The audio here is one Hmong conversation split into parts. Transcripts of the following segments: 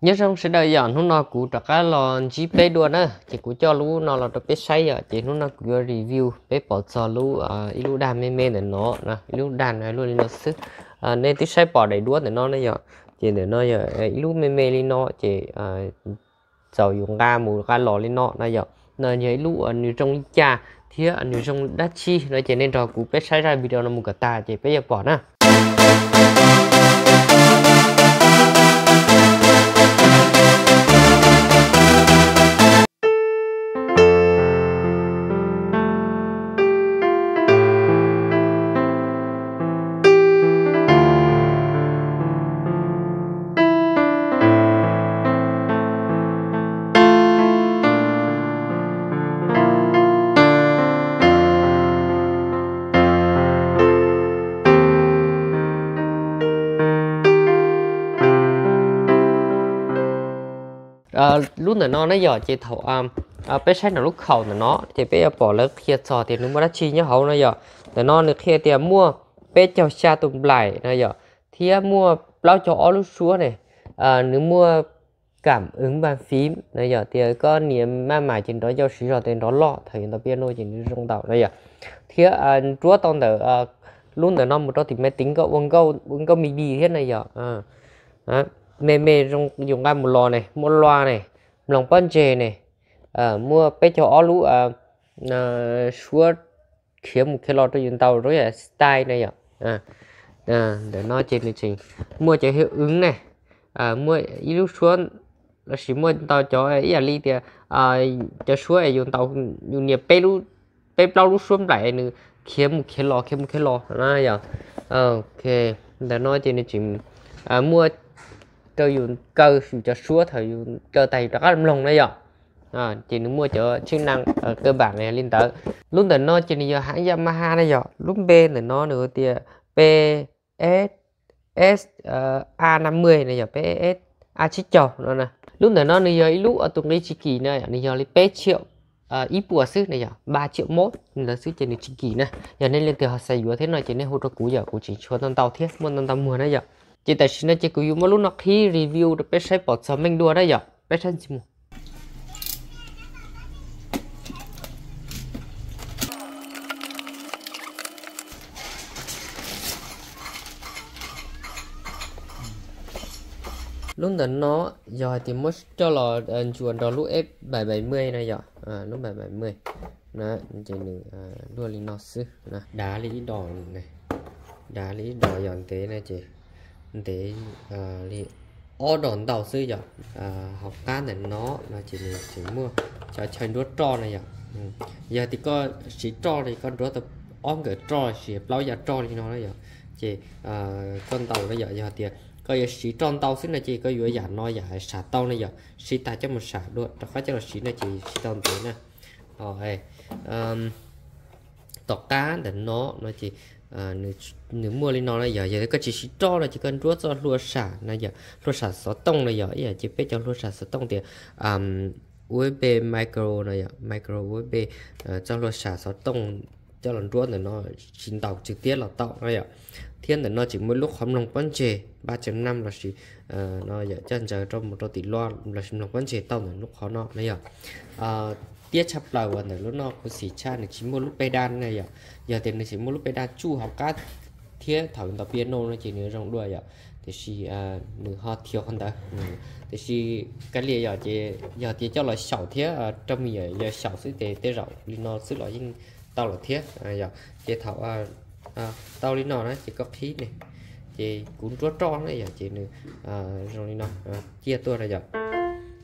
Nyob zoo sawv daws yom, hnub no kuv rov qab los ntsib peb dua na, ces kuv coj lub no los rau peb saib yom, ces hnub no kuv yuav review peb pom txog lub ib lub dag me me ntawm no, ib lub dag no luaj li no xwb. Nej twb saib pom daim duab ntawm no na yom, ces ntawm no yog ib lub me me li no ces txaus yus nqa mus nqa los li no na yom. No yog ib lub nws zoo li cas thiab nws zoo dab tsi no ces nej nrog kuv peb saib zaj video no mus kom tag ces peb yuav pom na. Lub ntawm no na yom, ces thaum peb saib nram lub khaum ntawm no ces peb yuav pom lawv qhia txog tias nws muaj dab tsi nyob hauv no yom. Ntawm no nws qhia tias muaj peb caug xya tus nplaim no yom, thiab muaj plaub caug ob lub suab ne. Nws muaj kam wv npas fiv no yom, tias koj nias maj mam ces nrov ncauj siv zog ces nrov loj, thaum yus ntaus piano ces nws zoo ntau no yom. Thiab nruab tau ntawm lub ntawm no mus rau tim maiv tiv nkauj ua nkauj midi thiab na yom. Me me zoo yus nqa mus los ne, muaj loa ne, mloog pob ntseg ne, muaj peb caug ob lub suab khiav mus khiav los rau yus ntaus rau yam style na yom. Ntawm no ces nws tseem muaj cov hiav wv ne, muaj ib lub suab lossis muaj ntau cov ib yam li tias cov suab es yus ntaus, yus nias peb plaub lub suab nplaim nws khiav mus khiav los khiav mus khiav los na yom. Ok, ntawm no ces nws tseem muaj rau yus kaw yus cov suab thaum yus kaw tas yus rov qab mloog na yom. Ces nws muaj cov tswb na, kawg npam li ntawd. Lub ntawm no ces nws yog hãng Yamaha na yom, lub npe ntawm no nws hu tias P S A năm mươi na yom, P S A tsib caug no. Lub ntawm no nws yog ib lub tus nqi tsis kim na, nws yog li peb triệu ib puas xwb na yom, ba triệu mốt ntawd xwb ces nws tsis kim na. Yog nej leej twg ho xav yuav thiab no ces nej hu rau kuv yom, kuv tseem tshuav ntau ntau thiab, muaj ntau ntau muag na yom. Ces tam sim no ces kuv yuav muab lub no qhib review rau peb saib pom txog meej dua na yom, peb saib ntxiv mus. Lub ntawm no yog hais tias muab coj los ntsuas nrog lub F bảy bảy mươi na yom, lub bảy bảy mươi na, ces nws luaj li no xwb. Dav li ib dos, dav li ib dos yog ntev na ces ntev li ob dos ntau xwb yom. Hauv qab ntawm no no ces nws tseem muaj cov chaw nruab roj na yom. Yog tias koj siv roj li koj nruab tau ob nkawm roj lossis plaub yav roj li no na yom, ces koj ntaus na yom. Yog tias koj yuav siv roj ntau xwb no ces koj yuav yam no yam sam tau na yom, siv tas coj mus sam dua rov qab coj los siv no ces siv tau ntev na. Tom qab ntawm no no ces nws muaj li no na yom. Yog tias koj tsis siv roj no ces koj nruab txoj hlua sam na yom, hlua sam xov tooj na yom, ib yam ces peb cov hlua sam xov tooj tias U S B micro no yom, micro U S B, txoj hlua sam xov tooj coj los nruab ntawm no tsis ntaus tswv tiab los tau na yom. Thiab ntawm no tseem muaj lub qhov mloog pob ntseg ba triệu năm lossis no yom, coj ntsaws rau mus rau tim loa lossis mloog pob ntseg tau ntawm lub qhov no na yom. Tiab tshaj plaws uas ntawm lub no kuv xim tshaj nws tsis muaj lub pes daj na yom. Yog tias nws tseem muaj lub pes daj tsuj hauv qab thiab thaum ntaus piano no ces nws zoo dua yom, tiam sis nws ho thiav qhov ntawd. Tiam sis kav liam yom, ces yog tias coj los xyaum thiab rau me nyuam yaus xyaum xwb ces tej zaum li no xwb los yeej tau lawm thiab yom. Ces thaum tau li no na ces koj qhib ne, ces kuv nruab roj na yom, ces nws zoo li no, ciaj tuaj na yom.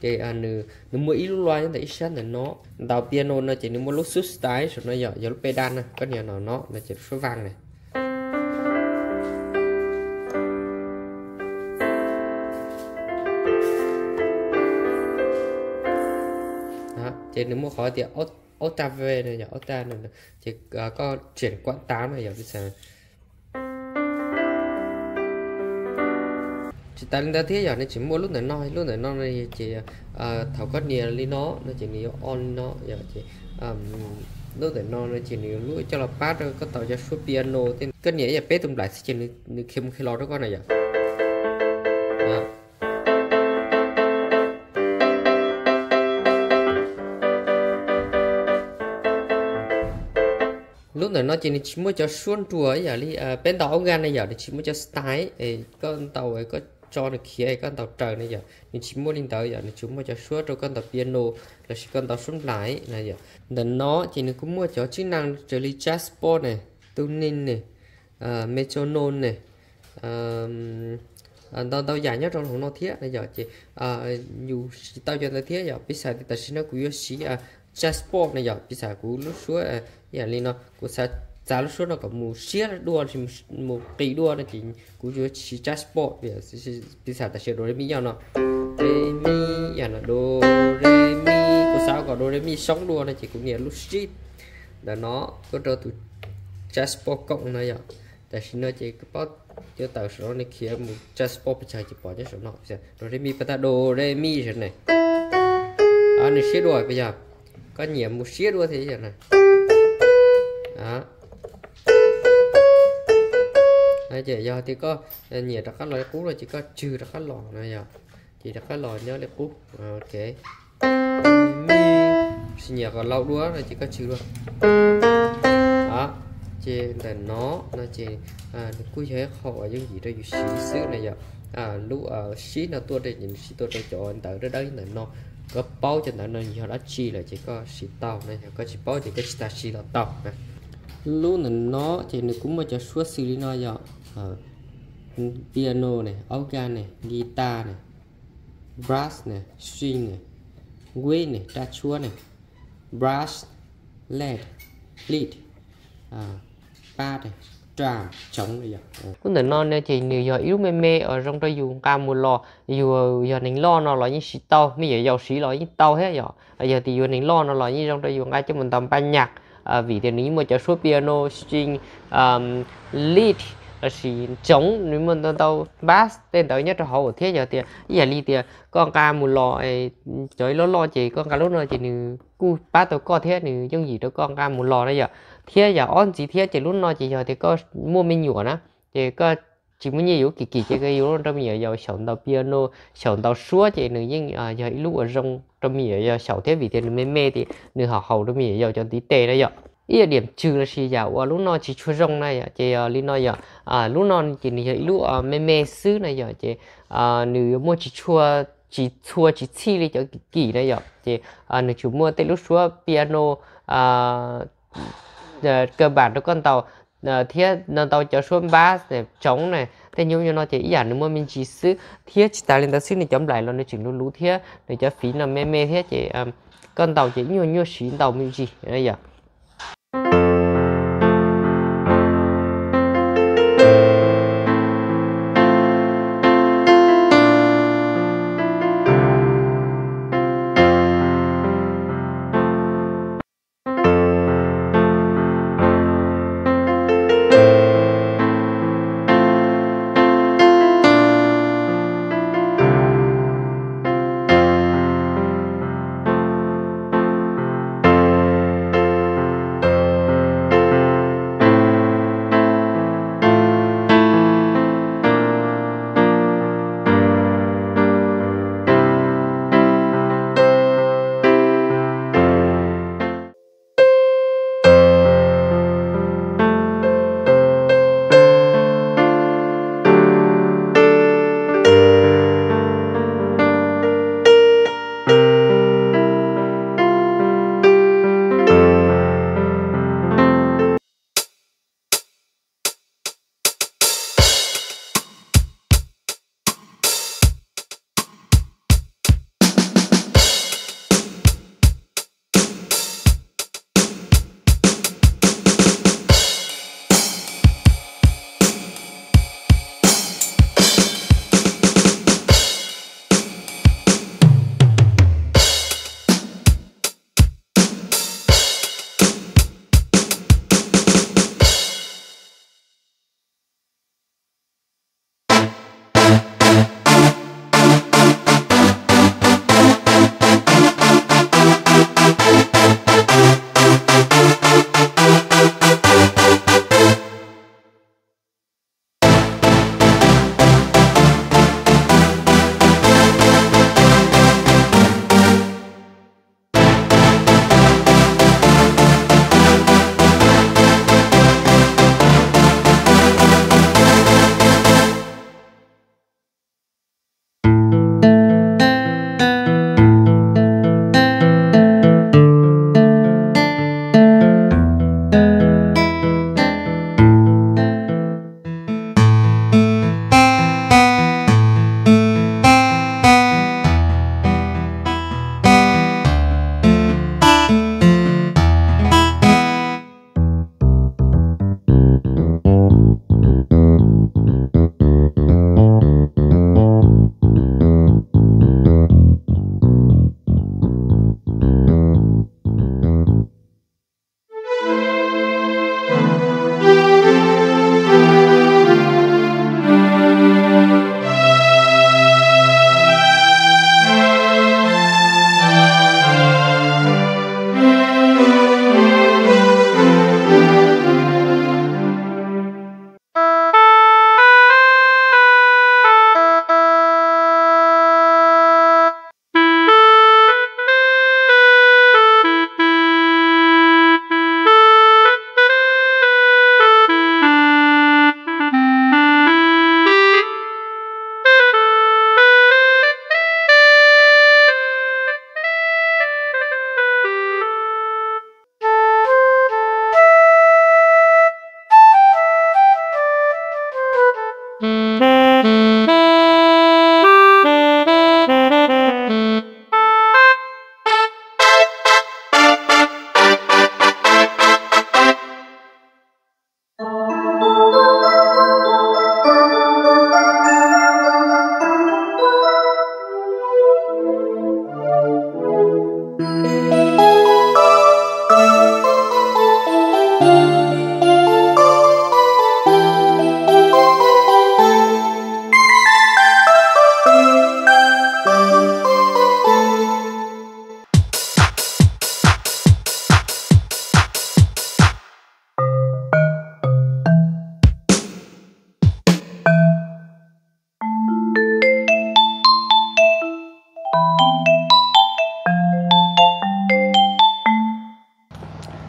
Ces nws muaj ib lub loa nyob ntawm ib sab ntawm no. Ntaus piano no ces nws muaj lub sub style saum no yom, yog lub pes daj na, koj nias no no no ces lub suab vang na. Ces nws muaj qhov tias octave no yom, octave no ces koj tsiam kuam tav no yom, tsis tas li ntawd thiab yom, nws tseem muaj lub ntawm no, lub ntawm no no ces thaum koj nias li no no ces nws yuav o li no yom, ces lub ntawm no no ces nws yuav lub coj los pab rau koj ntaus cov suab piano thiab. Koj nias ib yam peb tus nplaim xwb ces nws khiav mus khiav los rau koj na yom. Lub ntawm no ces nws tsis muaj cov suab nruas ib yam li peb ntaus organ na yom, nws tsis muaj cov style, koj ntaus koj tso nws khiav koj ntaus raws na yom, nws tsis muaj li ntawd yom, nws tsuas muaj cov suab rau koj ntaus piano lossis koj ntaus suab nplais na yom. Ntawm no ces nws kuj muaj cov tsib neeg raws li jazz board ne, tuning ne, metronome ne, ntau ntau yam nyob rau hauv no thiab na yom. Ces yus siv tau cov ntawd thiab yom, piv xam tias tam sim no kuv yuav siv jazz board na yom, piv xam kuv lub suab ib yam li no, kuv xav txav lub suab no kom mus siab dua, mus qis dua no ces kuv yuav siv jazz board. Piv xam tam sim do re mi yog no, re mi yam no do re mi, kuv xav kom do re mi soob dua no ces kuv nias lub shift ntawm no, koj rau tus jazz board koom no yom. Tam sim no ces koj paub cov tawm saum no nws khiav mus jazz board pes tsawg ces pom nyob saum no, do re mi pas tas do re mi saum ne, nws siab dua pas yog, koj nyiam mus siab dua thiab yom na. Ces yog tias koj nyiam rov qab los li qub no ces koj tswg rov qab los no yom, ces rov qab los nyob li qub. Ok, sis nyiam kom laus dua no ces koj tswg dua. Ces ntawm no no ces nws kuj yog ib qho uas yooj yim rau yus siv xwb na yom. Lub shift no tuaj rau ces nws siv tuaj rau cov ntawv dawb dawb ntawm no, koj paub cov ntawv no yog dab tsi lawm ces koj siv tau na, yog koj tsis paub ces koj tsis tas siv los tau na. Lub ntawm no ces nws kuj muaj cov suab xws li no yom, piano ne, organ ne, guitar ne, brass ne, string ne, wave ne, raj tshuab ne, brush, lead, lead, bass, drum, tsoov no yom. Lub ntawm no no ces nws yog ib lub me me uas zoo rau yus nqa mus los, yus yog neeg loj no los yeej siv tau, me nyuam yaus siv los yeej tau thiab yom. Yog tias yus neeg loj no los yeej zoo rau yus nqa coj mus ntaus npaj nyaj, vim tias nws yeej muaj cov suab piano, string, lead, lossis tsoov, nws muaj ntau ntau, bass tej ntawd nyob rau hauv thiab. Yog tias ib yam li tias koj nqa mus los cov ib loj loj ces koj nqa lub no ces nws kuj pab tau koj thiab nws yooj yim rau koj nqa mus los na yom. Thiab yam ob ntxiv thiab ces lub no ces yog tias koj muaj me nyuam na, ces koj tsis muaj nyiaj yuav kim kim ces koj yuav lub no rau me nyuam yaus xyaum ntaus piano, xyaum ntaus suab ces nws yeej yog ib lub uas zoo rau me nyuam yaus xyaum thiab vim tias nws me me ces nws ho haum rau me nyuam yaus cov ntiv tes na yom. Ib yam diam tswv lossis yam uas lub no tsis tshua zoo na yom, ces yog li no yom, lub no ces nws yog ib lub me me xwb na yom, ces nws yuav muaj tsis tshua, tsis txhua tsis txhij li cov kim kim na yom, ces nws tsuas muaj tej lub suab piano kawg npam rau koj ntaus thiab ntau ntau cov suab bass ne, tsoov ne, tej nyuj nyuj no ces ib yam nws muaj me ntsis xwb, thiab tsis tas li ntawd xwb nws cov nplaim los nws tseem luv luv thiab nws cov fiv no me me thiab ces koj ntaus ces nyuaj nyuaj siv ntaus me ntsis na yom.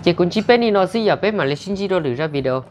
Ces kuv ntsib peb li no xwb, yog peb mam li sib ntsib rau lwm zaj video.